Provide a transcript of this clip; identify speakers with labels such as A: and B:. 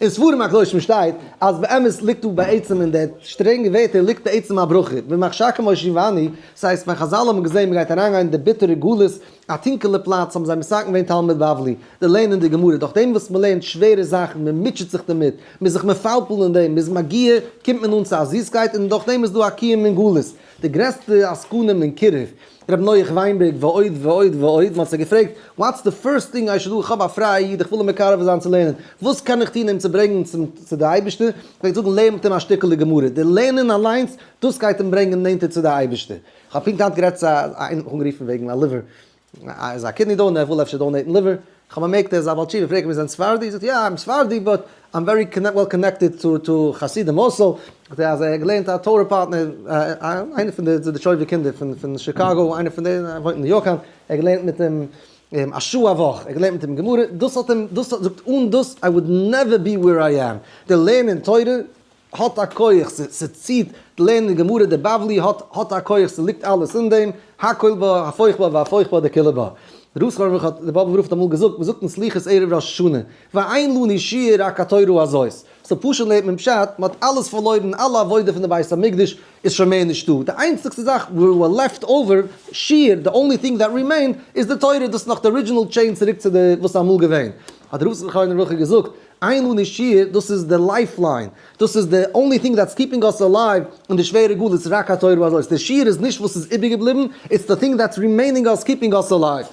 A: אין ספרים הקדושים שטייט אז באמת ליגט דא בעצם אין די שטרענגע ווערטער ליגט בעצם א ברכה, במחשכים הושיבני, ס'הייסט ווען חזל האבן געזען מ'גייט אריינגיין אין די ביטערע גלות, א טונקעלע פלאץ האבן זיי מתקן געווען תלמוד בבלי, די לערנען די גמרא, דורך דעם וואס מ'לערנט שווערע זאכן, מ'מוטשעט זיך דערמיט, מ'איז זיך מפלפל אין דעם, מ'איז מגיע, קומט מען אן צו א זיסקייט און דורך דעם איז דא א קיום אין גלות. די גרעסטע עסקנים אין קירוב, ר' נח וויינבערג ועוד ועוד ועוד, מ'האט זיי געפרעגט, what's the first thing I should do, איך האב א פרייע איד, איך וויל אים מקרב זיין צו לערנען, וואס קען איך טון אים צו ברענגען צום צו די אייבערשטער, פלעגט זאגן לערן מיט אים א שטיקעלע גמרא, די לערנען אליינס, דאס גייט אים ברענגען נענטער צו די אייבערשטער. איך האב פונקט היינט גערעדט צו א איינער האט מיך אנגערופן וועגן א liver, איז א kidney donor, ער וויל אפשר donate ן liver, איך האב באמערקט ער איז א בעל תשובה, פרעג איך אים איר זענט ספרדי? זאגט ער יא I'm ספרדי but I'm very well connected to to חסידים also, זאגט ער אז ער האט געלערנט א תורה פארטנער, איינער פון די זידיטשויבער קינדער פון שיקאגא, איינער פון די, ער וואוינט אין ניו יארק היינט, ער האט געלערנט מיט אים א שעה א וואך, ער האט געלערנט מיט אים גמרא, דאס האט אים, דאס האט, זאגט אן דאס I would never be where I am, די לערנען תורה האט א כח, ס'ציט, די לערנען גמרא די בבלי האט האט א כח, ס'ליגט אלעס אין דעם, הכל בה, הפוך בה והפוך בה דכולא בה. ר' זכרונו לברכה האט, די באבובער רב האט אמאל געזאגט, מ'זאגט אין סליחות ערב ראש השנה, ואין לנו שיור רק התורה הזאת. so פשוט לערנט מען פשט, מ'האט אלעס פארלוירן, אלע עבודה פון די בית המקדש איז שוין מער נישטא, די איינציגסטע זאך we were left over, שיור, the only thing that remained, איז די תורה, דאס איז נאך די original chain צוריק צו די וואס איז אמאל געווען. האט ר' זכרונו לברכה געזאגט, אין לנו שיור, דאס איז די lifeline, דאס איז די only thing that's keeping us alive אין די שווערע גלות, רק התורה הזאת, די שיור איז נישט וואס איז איבערגעבליבן, it's the thing that's remaining us keeping us alive.